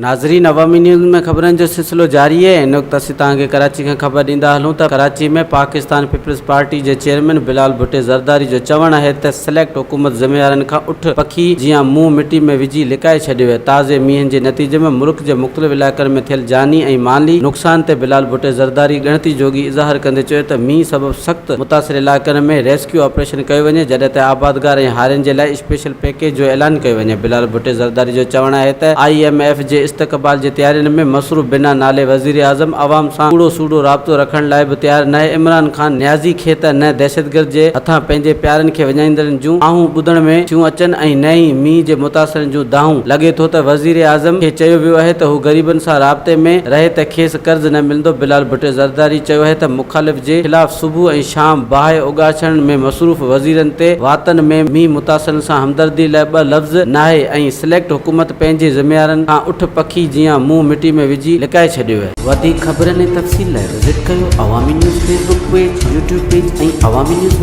ناظرين عوامي نيوز ۾ خبرن جو سلسلو جاري آهي هن وقت اسين توهان کي ڪراچي کان خبر ڏيندا هلون ته ڪراچي ۾ پاڪستان پيپلز پارٽي جي چيئرمين بلال ڀٽي زرداري جو چوڻ آهي ته سليڪٽ حڪومت ذميوارن کان اٺ پکي جيان منهن مٽي ۾ وجهي لڪائي ڇڏيو آهي تازي مينهن جي نتيجي ۾ ملڪ جي مختلف علائقن ۾ ٿيل جاني ۽ مالي نقصان تي بلال ڀٽي زرداري ڳڻتي جوڳي اظهار ڪندي چيو ته مينهن سبب سخت متاثر علائقن ۾ ريسڪيو آپريشن ڪيو وڃي جڏهن ته آبادگار ۽ هارين جي لاء اسپيشل پيڪيج جو اعلان ڪيو وڃي. بلال ڀٽي زرداري جو چوڻ آهي ته I M F جي استقبال جي تيارين ۾ مصروف بنا نالي وزيراعظم عوام سان ڪوڙو سوڙو رابطو رکڻ لاء به تيار ناهي، عمران خان نيازي کي ته نه دهشتگرد جي هٿان پنهنجي پيارن کي وڃائيندڙن جون آهون ٻڌڻ ۾ ٿيون اچن ۽ نه ئي مينهن جي متاثرن جون دانهون، لڳي ٿو ته وزيراعظم کي چيو ويو آهي ته هو غريبن سان رابطي ۾ رهي ته کيس قرض نه ملندو، بلال ڀٽي زرداري چيو آهي ته مخالف جي خلاف صبح ۽ شام باهه اوڳاڇڻ ۾ مصروف وزيرن تي واتن ۾ مينهن متاثرن سان همدردي لاء ٻه لفظ ناهي ۽ سليڪٽ حڪومت پنهنجي ذميوارن کان اٺ پکي جيان منهن مٽي ۾ وجهي لڪائي ڇڏيو آهي. وڌيڪ خبرن ۽ تفصيل لاء وزٽ ڪيو Awami news Facebook page, YouTube page ۽ Awami news.